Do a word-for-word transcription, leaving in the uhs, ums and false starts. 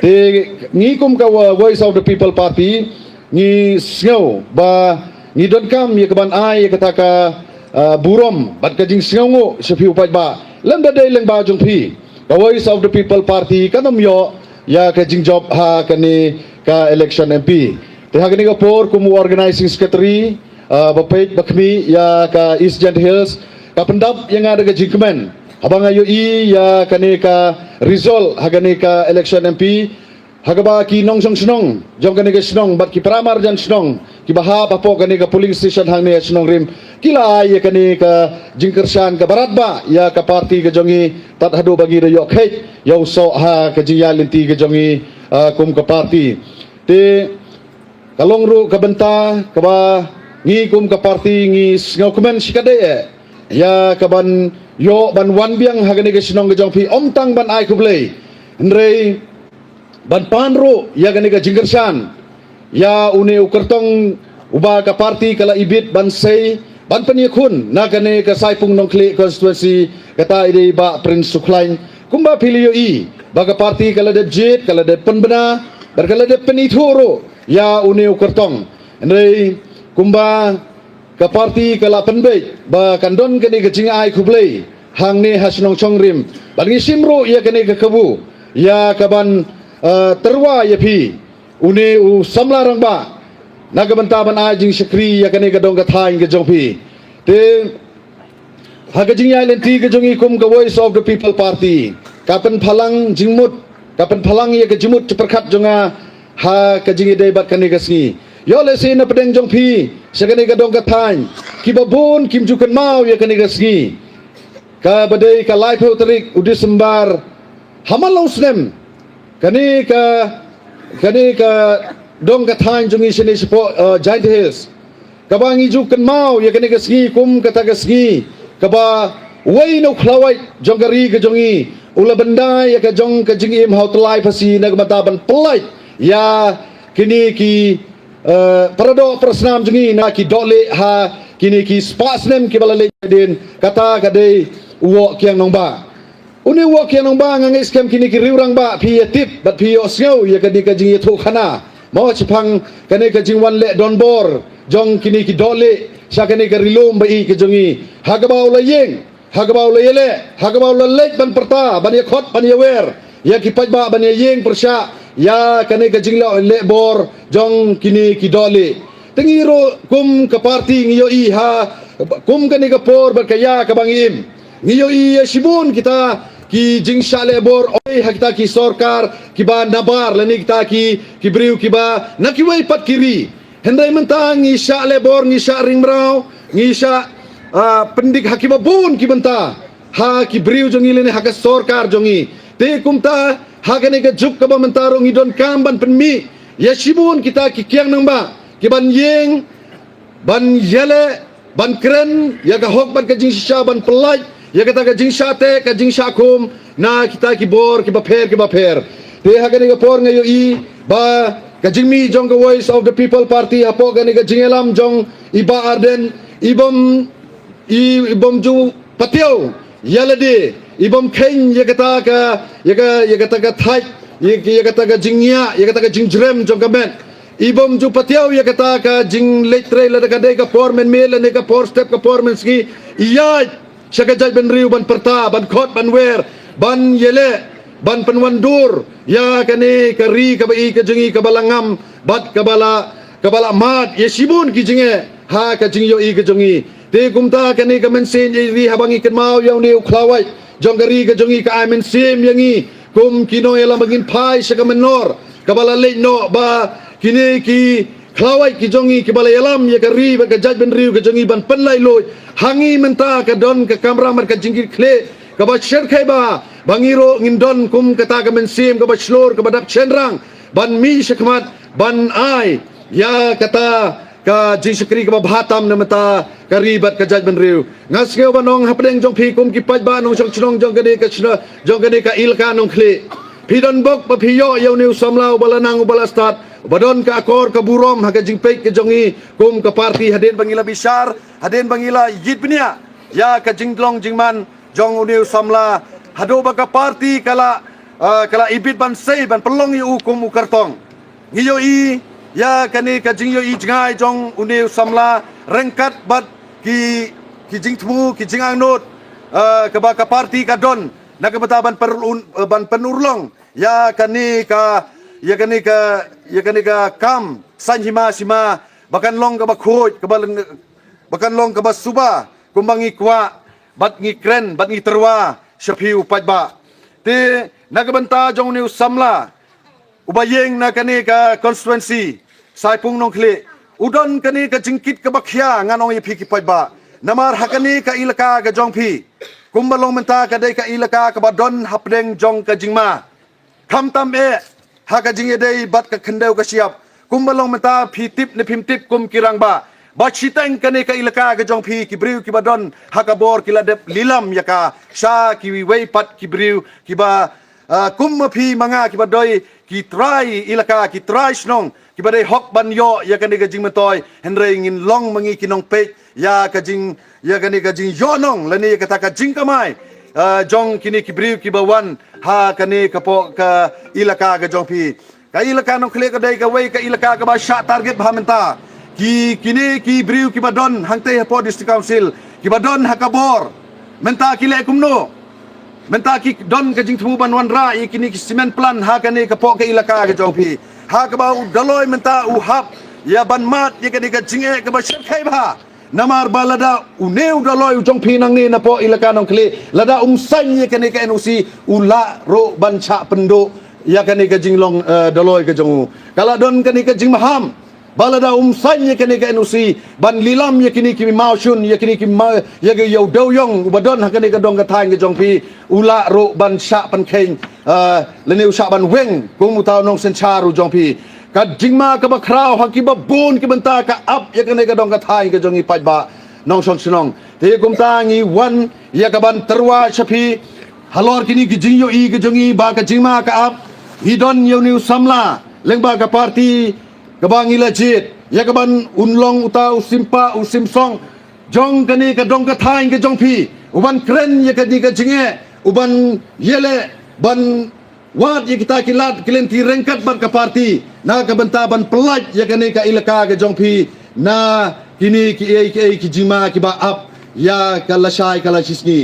Te ngi kum ka Voice of the People Party ngi sngew ba ngi donkam ïa ka ban ai ïa kata ka, ah, burom bad ka jingsngewnguh sha phi u paidbah lem da dei lem ba jong phi. Ka Voice of the People Party kan ym ïoh ïa ka jingjop ha kane ka election M P. Te ha kane ka por kum u organizing secretary, ah, ba peit ba khmih ïa ka East Jaintia Hills, ka pyndap ïa nga da ka jingkmen haba nga ïohi ïa kane ka result ha kane ka election M P. Ha kaba ki nongshong shnong jong kane ka shnong bad ki para marjan shnong kiba hap hapoh kane ka polling station hangne ha Shnongrim ki la ai ïa kane ka jingkyrshan kaba radbah ïa ka party ka jong ngi tad haduh ba ngi da ïoh kheit ïa u soh ha ka jingïaid lynti ka jong ngi, ah, kum ka party. Te ka long ruh ka bynta kaba ngi kum ka party ngi sngewkmen shikatdei eh ïa ka ban ïoh ban wan biang ha kane ka shnong ka jong phi, ym tang ban ai khublei, hynrei ban pan ruh ïa kane ka jingkyrshan ïa une u kyrtong uba ka party ka la ibit ban sei ban pynïakhun na kane ka Saipung Nongkhlieh constituency, kata i dei Bah Prince Sukhlain. Kumba phi la ïohi ba ka party ka la dep jied, ka la dep pynbna bad ka la dep pynithuh ruh ïa une u kyrtong. Hynrei kumba ka party ka la pynbeit ba kan don kane ka jingai khublei hangne ha Shnong Shnongrim, bad ngi shim ruh ïa kane ka kabu ïa ka ban, eh, tyrwa ïa phi une u samla rangbah na ka bynta ban ai jingshakri ïa kane ka dong ka thaiñ ka jong phi. Te ha ka jingïaid lynti ka jong ngi kum ka Voice of the People Party, ka pynphalang jingmut, ka pynphalang ïa ka jingmut jingpyrkhat jong nga ha ka jingïadei bad kane ka sngi. Ïoh lehse na pdeng jong phi sha kane ka dong ka thaiñ kiba bun kim ju kynmaw ïa kane ka sngi, kaba dei ka laiphew tarik u December ha man la u snem. Kane ka, kane ka dong ka thaiñ jong ngi shane shapoh, eh, Jaintia Hills, kaba ngi ju kynmaw ïa kane ka sngi kum kata ka sngi kaba uwei na u khlawait jong ka ri ka jong ngi u la bynda ïa ka jong ka jingim ha u tyllai phasi na ka bynta ban pyllait ïa kine ki, eh, paradoh parasnam jong ngi na ki dohlieh ha kine ki spah snem kiba la leit hadien, kata ka dei u Woh Kiang Nangbah. Une u Woh Kiang Nangbah, nga ngeit skhem kine ki riew rangbah phi ïa tip bad phi ïohsngew ïa kane ka jingïathuhkhana mo shaphang kane ka jingwan leh donbor jong kine ki dohlieh sha kane ka ri lum ba ïeit ka jong ngi, ha kaba u la ïeng, ha kaba u la ïaleh, ha kaba u la leit ban pyrta, ban ïakhot, ban ïawer ïa ki paidbah ban ïaïeng pyrshah ïa kane ka jingleh leh bor jong kine ki dohlieh. Te ngi ruh kum ka party ngi ïohi ha kum kane ka por bad ka ïa kaba ngi im, ngi ïohi ïa shibun kita ki jingshah leh bor oi ha kita ki sorkar kiba nabar lane kita ki, ki briew kiba na kiwei pat ki ri. Hynrei mynta ngi shah leh bor, ngi shah ring mraw, ngi shah, ah, pyndik ha kiba bun ki bynta ha ki briew jong ngi lane ha ka sorkar jong ngi. Te kumta ha kane ka juk kaba mynta ruh ngi donkam ban pynmih ïa shibun kita ki kiang nangbah kiban ïeng ban ïaleh, ban kren ïa ka hok bad ka jingshisha, ban pyllait ïa kata ka jingshah teh, ka jingshah khum na kita ki bor kiba pher kiba pher. Te ha kane ka por nga ïohi ba ka jingmih jong ka Voice of the People Party hapoh kane ka jingïalam jong i Bah Ardent i bym, i, i bym ju patiaw ïa lade, i bym kheiñ ïa kata ka, ïa ka, ïa kata ka thait, ïa, ïa kata ka jingïa, ïa kata ka jingjrem jong ka met. I bym ju patiaw ïa kata ka jingleit trei, lada ka dei ka por mynmiet lane ka por step, ka por mynsngi, ïaid sha ka jaitbynriew ban pyrta, ban khot, ban wer, ban ïaleh, ban pynwandur ïa kane ka ri kaba ïeit ka jong ngi, kaba la ngam bad kaba la, kaba la mad ïa shibun ki jingeh ha ka jingïohi ka jong ngi. Te kumta kane ka mynsiem ïa ri, haba ngi kynmaw ïa une u khlawait jong ka ri ka jong ngi, ka ai mynsiem ïa ngi kum ki nongïalam ba ngin phai sha ka mynnor kaba la leit noh, ba kine ki khlawait ki jong ngi kiba la ïalam ïa ka ri bad ka jaitbynriew ka jong ngi ban pynlait luid ha ngi mynta, ka don ka kamram bad ka jingkitkhlieh kaba shyrkhei, ba, ba ngi ruh ngin don kum kata ka mynsiem kaba shlur, kaba dap shynrang ban mih shakhmat ban ai ïa kata ka jingshakri kaba bha tam na bynta ka ri bad ka jaitbynriew. Nga sngew ban ong hapdeng jong phi kum ki paidbah nongshong shnong jong kane ka shno-, jong kane ka Elaka Nongkhlieh, phi don bok ba phi ïoh ïa une u samla uba la nang, uba la stad, uba don ka akor ka burom ha ka jingpeit ka jong ngi kum ka party, hadien ba ngi la bishar, hadien ba ngi la ïit bniah ïa ka jinglong jingman jong une u samla, haduh ba ka party ka la ah, ka la ibit ban sei ban pynlong ïa u kum u kyrtong. Ngi ïohi ïa kane ka jingïohi jngai jong une u samla ryngkat bad ki, ki jingthmu, ki jingangnud, ah, kaba ka parti ka don na ka bynta ban pynurlong, ban pynurlong ïa kane ka, ïa kane ka, ïa kane ka kam saiñ hima sima ba kan long kaba khuid, kaba leng-, ba kan long kaba suba kumba ngi kwah bad ngi kren bad ngi tyrwa sha phi u paidbah. Te na ka bynta jong une u samla uba ïeng na kane ka constituency Saipung Nongkhlieh, u don kane ka jingkit kaba khia, ngan ong ïa phi ki paidbah. Namar ha kane ka ilaka ka jong phi, kumba long mynta ka dei ka ilaka kaba don hapdeng jong ka jingma. Khamtam eh ha ka jingïadei bad ka khyndew ka shyiap. Kumba long mynta phi tip ne phim tip kum ki rangbah, ba shiteng kane ka ilaka ka jong phi, ki briew kiba don ha ka bor ki la dep lilam ïa ka sha kiwei pat ki briew kiba, ah, kum ma phi ma nga, kiba dei ki trai ilaka, ki trai shnong, kiba dei hok ban ïoh ïa kane ka jingmyntoi. Hynrei ngin long ma ngi ki nongpeit ïa ka jing, ïa kane ka jingïohnong lane ïa kata ka jingkamai, ah, jong kine ki briew kiba wan ha kane ka poh ka ilaka ka jong phi. Ka ilaka Nongkhlieh ka dei kawei ka ilaka kaba shah target bha mynta. Ki, kine ki briew kiba don hangtei hapoh District Council, kiba don ha ka bor, mynta ki leh kumno? Mynta ki don ka jingthmu ban wanrah ïa kine ki cement plant ha kane ka poh ka ilaka ka jong phi, ha kaba u Dolloi mynta u hap ïa ban mad ïa kane ka jingeh kaba shyrkhei bha. Namar ba lada une u Dolloi u jong phi nangne na poh ilaka Nongkhlieh, lada um saiñ ïa kane ka N O C, u lah ruh ban shah pynduh ïa kane ka jinglong, eh, Dolloi ka jong u. Ka la don kane ka jingmaham ba lada um saiñ ïa kane ka N O C ban lilam ïa kine ki mawshun, ïa kine ki ma-, ïa ki ïa u dewïong uba don ha kane ka dong ka thaiñ ka jong phi, u lah ruh ban shah pynkheiñ, eh, lane u shah ban weng kum uta u nongsynshar u jong phi. Ka jingma kaba khraw ha kiba bun ki bynta ka ap ïa kane ka dong ka thaiñ ka jong ngi paidbah nongshong shnong. Te kumta ngi wan ïa ka ban tyrwa sha phi halor kine ki jingïohi ka jong ngi ba ka jingma ka ap. Ngi don ïa une u samla lyngba ka parti kaba ngi la jied, ïa ka ban un long uta u sympah u symsong jong kane ka dong ka thaiñ ka jong phi, u ban kren ïa kane ka jingeh, u ban ïaleh ban wad ïa kita ki lad ki lynti ryngkat bad ka parti na ka bynta ban pyllait ïa kane ka ilaka ka jong phi na kine kiei kiei ki jingma kiba ap ïa ka lashai ka lashisngi.